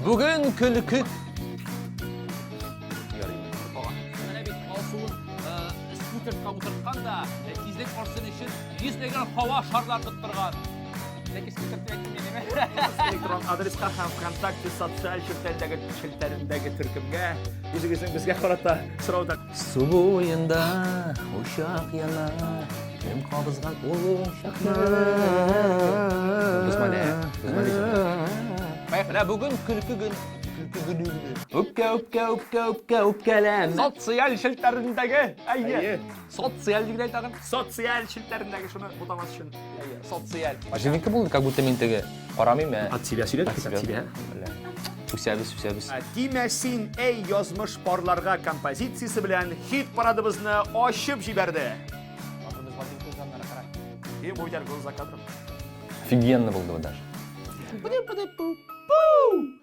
Бүген көлке. Менә бит Алсуын скутерга утырткан да, тизлек артсын өчен йөзләгән һава шарлар тоттырган. Ләкин скутер дип әйттем мин, әйме? Электрон адреска һәм ВКонтакте социаль челтәрдәге челтәрендәге төркемгә үзегезнең безгә карата сорау Су буенда учак яна, кем кабызган ул учакны? Бозмале, бозмале. Менә бүген көлке көн, көлке көне. Үпкә, үпкә, үпкә, үпкә, үпкәләмә. Социаль челтәрендәге, әйе. Социаль дигән тагын. Социаль челтәрендәге шуны бутамас өчен. Әйе, социаль. Живенько булды, как будто мин теге карамыйм, ә. От себя сөйләдек, от себя. Үсәбез, үсәбез. Тимә син, эй, язмыш парларга композициясе белән хит парадыбызны ачып җибәрде. И бу за кадром. Офигенно булды даже.